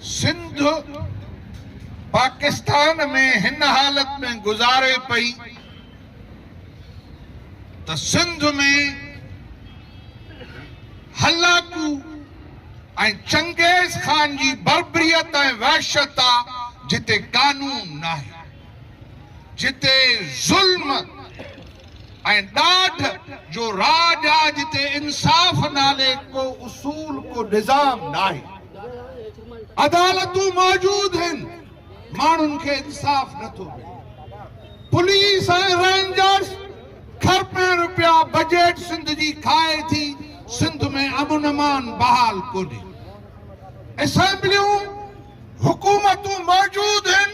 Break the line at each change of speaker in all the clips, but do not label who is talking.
سنڌ پاڪستان ۾ هن حالت ۾ گذاري پئي ته سنڌ ۾ هلاڪو ۽ چنگيز خان جي بربريت ۽ وحشت آ، جتي قانون ناهي، جتي ظلم ۽ ڏاڍ جو راڄ آ، جتي انصاف نالي ڪو اصول ڪو نظام ناهي. عدالتون موجود هن، ماڻهن کي انصاف نٿو ملي. پوليس ۽ رينجرز کربين روپيا بجيٽ سنڌ جي کائي ٿي، سنڌ ۾ امن امان بحال ڪونهي. اسيمبليون، حڪومتون موجود هن،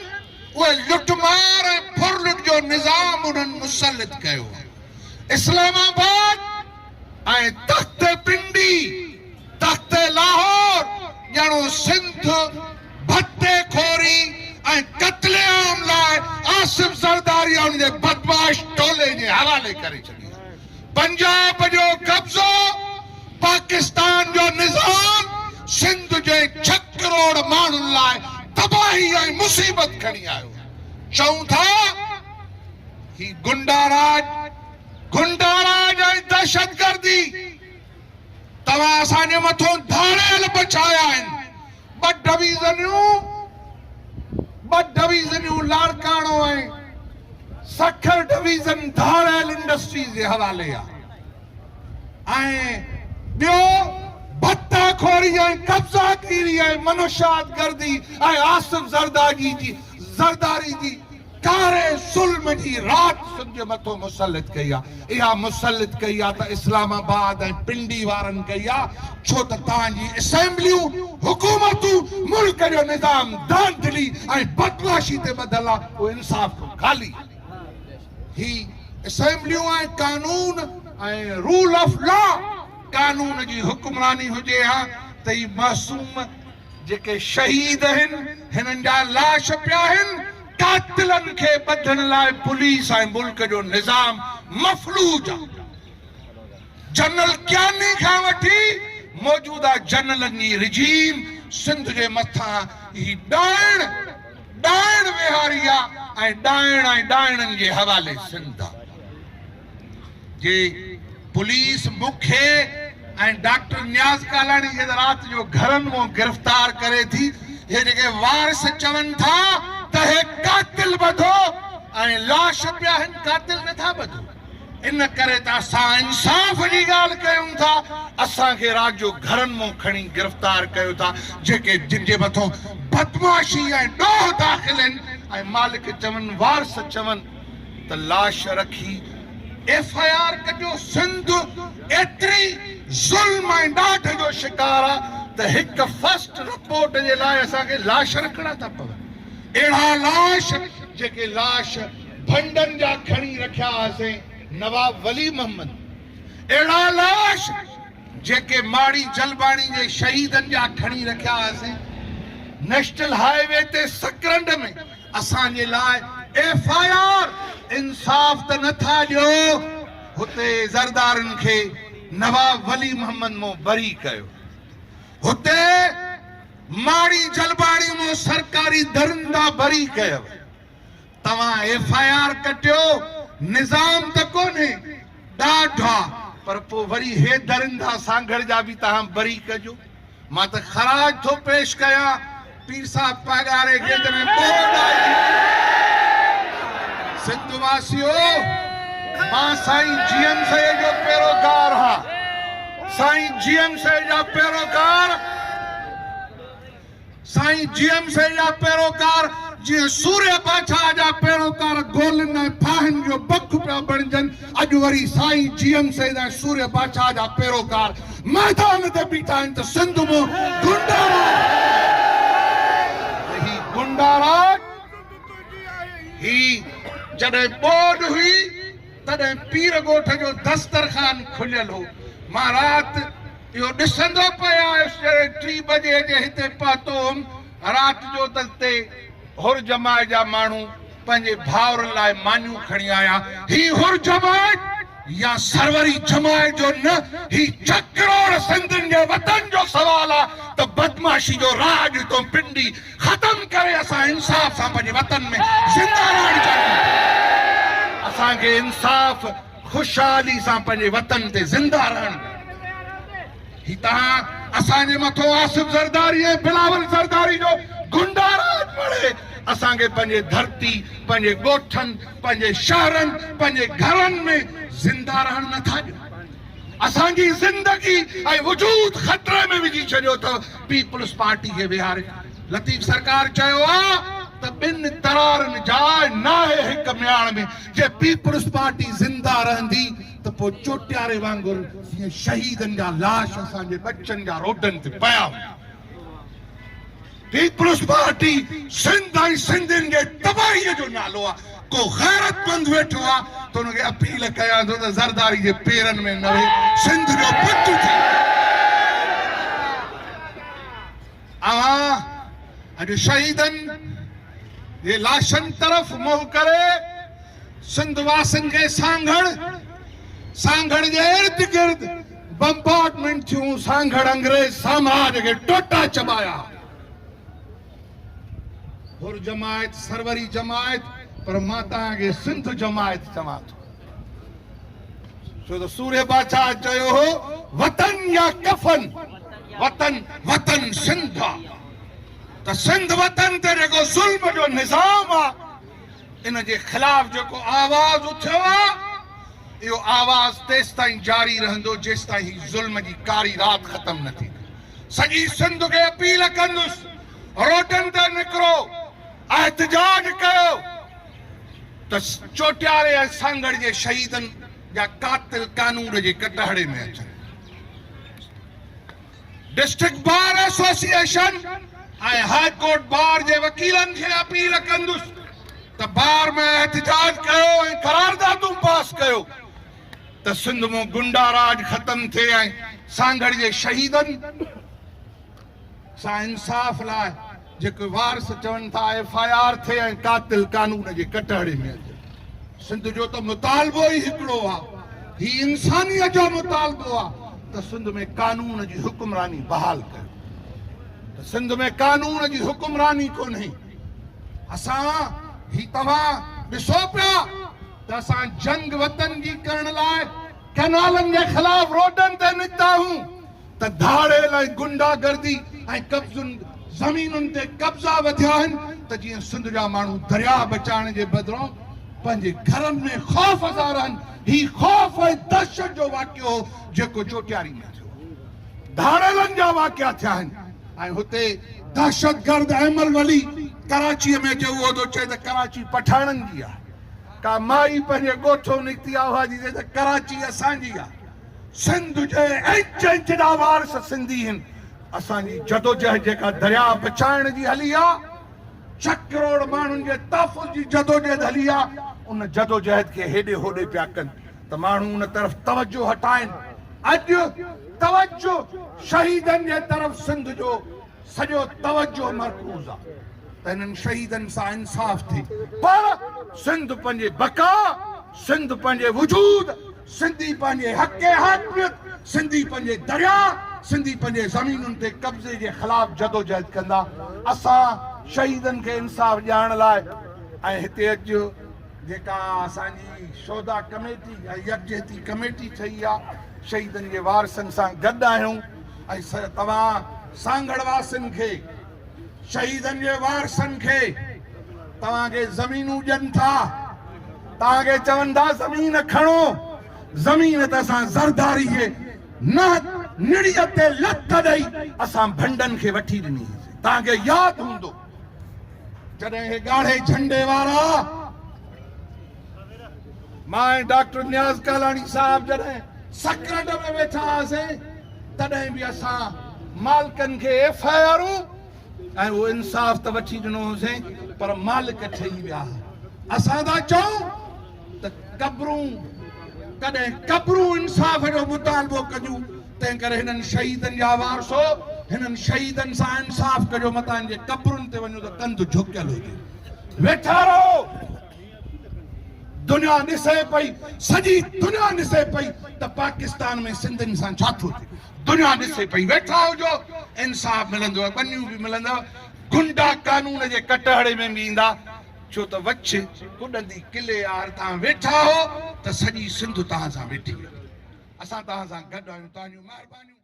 اهي لٽ مار ۽ ڦرلٽ جو نظام انهن مسلط ڪيو آهي. اسلام آباد ۽ تخت پنڊي، تخت لاهور ڄڻو سنڌ ڀتي خوري ۽ قتل عام لاء آصف زرداري ۽ ان جي بدمعاش ٽولي جي حوالي ڪري ڇڏي آهي. پنجاب جو قبضو، پاڪستان جو نظام سنڌ جي ڇهه ڪروڙ ماڻهن لاء تباهي ۽ مصيبت کڻي آيو آهي. چئون ٿا هي گنڊا راڄ، گنڊا راڄ ۽ دهشتگردي توهان اسان جي مٿون ڌاڙيل بڇايا آهن. ٻه ڊويزنيون ٻه ڊويزنيون لاڙڪاڻو ۽ سکر ڊويزن ڌاڙيل انڊسٽريز جي حوالي آ ۽ ٻيو ڀتا خوري ۽ قبضا گيري ۽ منشيات گردي ۽ آصف زرداري جي زرداري جي ڪاري ظلم جي رات سنڌ جي مٿو مسلط ڪئي آ. اها مسلط ڪئي آ ته اسلام آباد ۽ پنڊي وارن ڪئي آ، ڇو ته توهان جي اسيمبليون، حڪومتون، ملڪ جو نظام ڌانڌلي ۽ بدمعاشي تي ٻڌل آ، اهو انصاف کان خالي آ. هي اسيمبليون ۽ قانون ۽ رول آف لا، قانون جي حڪمراني هجي ها ته هي معصوم جيڪي شهيد هن، هنن جا لاش پيا هن، قاتلن کي ٻڌڻ لاء پوليس ۽ ملڪ جو نظام مفلوج آ. جنرل ڪياني کان وٺي موجوده جنرلن جي رجيم سنڌ جي مٿان هي ڏائڻ ڏائڻ ويهاري آ ۽ ڏائڻ ۽ ڏائڻن جي حوالي سنڌ آ. جي پوليس مون کي ۽ ڊاڪٽر نياز ڪالاڻي کي ته رات جو گهرن مون گرفتار ڪري ٿي، هي جيڪي وارث چون ٿا ته هي قاتل ٻڌو ۽ لاش پيا هن قاتل نٿا ٻڌو، ان ڪري ته اسان انصاف جي ڳالهه ڪيون ٿا، اسان کي رات جو گهرن مون کڻي گرفتار ڪيو ٿا، جيڪي جن جي مٿون بدمعاشي ۽ ڏوهه داخل هن ۽ مالڪ چون وارث چون. ته لاش رکي ايف I R ڪڍيو، سنڌ ايتري ظلم ۽ ڏاڍ جو شڪار آ ته هڪ فرسٽ رپورٽ جي لاء اسان کي لاش رکڻا ٿا پون، اهڙا لاش جيڪي لاش ڀنڊن جا کڻي رکيا هئاسين نواب ولي محمد، اهڙا لاش جيڪي ماڙي جلباڻي جي شهيدن جا کڻي رکيا هئاسين، نيشنل هاء وي تي سڪرنڊ ۾ اسان جي لاء ايف I R انصاف ته نه ٿا ڏيو، هتي زردارين کي نواب ولي محمد مون بري ڪيو، هتي ماڙي جلباڻي مون سرڪاري درندا بري ڪيو. توهان ايف I R ڪٽيو، نظام ته ڪونهي، ڏاڍ آ، پر پوء وري هي درندا سانگهڙ جا به توهان بري ڪجو. مان ته خراج ٿو پيش ڪيان پير صاحب پاڳاري کي جڏهن ٻوڏ آئي هئي. سنڌ واسيو! مان سائين جي ايم سيد جو پيروڪار هان. سائين جي ايم سيد جا پيروڪار. سائين جي ايم سيد جا پيروڪار جيئن سورهيه بادشاهه جا پيروڪار گولين ۽ ڦاهين جو بک پيا بڻجن، اڄ وري سائين جي ايم سيد ۽ سورهيه بادشاهه جا پيروڪار ميدان تي بيٺا آهن ته سنڌ مون گنڊا راڄ ته هي گنڊا راڄ هي جڏهن ٻوڏ هئي تڏهن پير ڳوٺ جو دسترخوان کليل هو، مان رات اهو ڏسندو پئي آيس جڏهن ٽي بجي جي هتي پهتو هوم رات جو ته تي حر جماعت جا ماڻهو پنهنجي ڀائرن لاء مانيون کڻي آيا. هي حر جماعت يا سروري جماعت جو نه هي ڇهه ڪروڙ سنڌين جي وطن جو سوال آ ته بدمعاش. بدمعاشي جو راڄ هتون پنڊي ختم ڪري اسان انصاف سان پنهنجي وطن ۾ زنده رهڻ چاهيون ٿا. اسان کي انصاف خوشحالي سان پنهنجي وطن تي زنده رهڻ ڏيو. هي توهان اسان جي مٿو آصف زرداري ۽ بلاول زرداري جو گنڊا راڄ مڙهي اسان کي پنهنجي ڌرتي، پنهنجي ڳوٺن، پنهنجي شهرن، پنهنجي گهرن ۾ زنده رهڻ نٿا ڏيو. اسان جي زندگي ۽ وجود خطري ۾ وجهي ڇڏيو اٿو. پيپلز پارٽي کي ويهاري لطيف سرڪار چيو آ ته ٻن ترارن جاء ناهي هڪ مياڻ ۾، جي پيپلز پارٽي زنده رهندي ته پوء چوٽياري وانگر جيئن شهيدن جا لاش اسان جي ٻچن جا روڊن تي پيا هوندا. پيپلز پارٽي سنڌ ۽ سنڌين جي تباهي جو نالو آ، ڪو غيرتمند ويٺو آ ته ان کي اپيل ڪيان ٿو ته زرداري جي پيرن ۾ نه ويهي سنڌ جو پٽ ٿي. اوهان اڄ شهيدن جي لاشن طرف منهن ڪري سنڌ واسين کي سانگهڙ، سانگهڙ جي ارد گرد بمبارڊمينٽ ٿيون، سانگهڙ انگريز سامراج کي ٽوٽا چٻايا. حر جماعت، سروري جماعت، پر مان توهان کي سنڌ جماعت چوان ٿو. ڇو ته سورهيه بادشاهه چيو هو، وطن يا ڪفن، وطن وطن سنڌ آ. ته سنڌ وطن تي جيڪو ظلم جو نظام آ، ان جي خلاف جيڪو آواز اٿيو آ، اهو آواز تيستائين جاري رهندو جيستائين هي ظلم جي ڪاري رات ختم نه ٿيندي. سڄي سنڌ کي اپيل ڪندس روڊن تي نڪرو، احتجاج ڪيو ته چوٽياري ۽ سانگهڙ جي شهيدن جا قاتل قانون جي ڪٽهڙي ۾ اچن. District bar association ۽ high court bar جي وڪيلن کي اپيل ڪندس ته بار ۾ احتجاج ڪيو ۽ قراردادون پاس ڪيو ته سنڌ مون گنڊا راڄ ختم ٿئي ۽ سانگهڙ جي شهيدن سان انصاف لاء جيڪي وارث چون ٿا ايف I R ٿئي ۽ قاتل قانون جي ڪٽهڙي ۾ اچن. سنڌ جو ته مطالبو ئي هڪڙو آ، هي انسانيت جو مطالبو آ ته سنڌ ۾ قانون جي حڪمراني بحال ڪيو ته سنڌ ۾ قانون جي حڪمراني ڪونهي. اسان هي توهان ڏسو پيا ته اسان جنگ وطن جي ڪرڻ لاء ڪئنالن جي خلاف روڊن تي نڪتا آهيون ته ڌاڙيل ۽ گنڊا گردي ۽ قبضن زمينن تي قبضا وڌيا آهن ته جيئن سنڌ جا ماڻهو درياء بچائڻ جي بدران پنهنجي گهرن ۾ خوف سان رهن. هي خوف ۽ دهشت جو واقعو هو جيڪو چوٽياري ۾ ٿيو. ڌاڙيلن جا واقعا ٿيا آهن ۽ هتي دهشتگرد ايمل ولي ڪراچيء ۾ اچي اهو ٿو چئي ته ڪراچي پٺاڻن جي آهي. ڪا مائي پنهنجي ڳوٺو نڪتي آ اها جي چئي ته ڪراچي اسان جي آ. سنڌ جي انچ انچ جا وارث سنڌي هن. اسان جي جدوجهد جيڪا درياء بچائڻ جي هلي آ، ڇهه ڪروڙ ماڻهن جي تحفظ جي جدوجهد هلي آ، ان جدوجهد کي هيڏي هوڏي پيا ڪن ته ماڻهو ان طرف توجه هٽائن. اڄ توجه شهيدن جي طرف سنڌ جو سڄو توجه مرڪوز آ ته هنن شهيدن سان انصاف ٿئي پر سنڌ پنهنجي بقا، سنڌ پنهنجي وجود، سنڌي پنهنجي حق حاڪميت، سنڌي پنهنجي درياء، سنڌي پنهنجي زمينن تي قبضي جي خلاف جدوجهد ڪندا. اسان شهيدن کي انصاف ڏيارڻ لاء ۽ هتي اڄ جيڪا اسان جي شهدا ڪميٽي ۽ يڪجهتي ڪميٽي ٺهي آ شهيدن جي وارثن سان گڏ آهيون. ۽ توهان سانگهڙ واسين کي، شهيدن جي وارثن کي توهان کي زمينون ڏين ٿا، توهان کي چون ٿا زمين کڻو، زمين ته اسان زرداري جي نهن نڙيء تي لت ڏئي اسان ڀنڊن کي وٺي ڏني هئي، توهان کي ياد هوندو جڏهن هي ڳاڙهي جهنڊي وارا مان ۽ ڊاڪٽر نياز ڪالاڻي صاحب جڏهن سڪرنڊ ۾ ويٺا هئاسين تڏهن به اسان مالڪن کي ايف I آرون ۽ اهو انصاف ته وٺي ڏنو هوسين پر مالڪ ٺهي ويا ها. اسان ٿا چئون ته قبرون ڪڏهن قبرون انصاف جو مطالبو ڪنديون تنهن ڪري هنن شهيدن جا وارثو هنن شهيدن سان انصاف ڪجو متان جي قبرن تي وڃو ته ڪنڌ جهڪيل هجي. ويٺا رهو. دنيا ڏسي پئي، سڄي دنيا ڏسي پئي ته پاڪستان ۾ سنڌين سان ڇا ٿو ٿئي، دنيا ڏسي پئي، ويٺا هجو، انصاف ملندو، ٻنيون به ملندو، گنڊا قانون جي ڪٽهڙي ۾ به ايندا، ڇو ته وڇ ڪڏندي قلعي آر تان ويٺا هو ته سڄي سنڌ توهان سان ويٺي آهي. اسان توهان سان گڏ آهيون، توهان جون مهربانيون.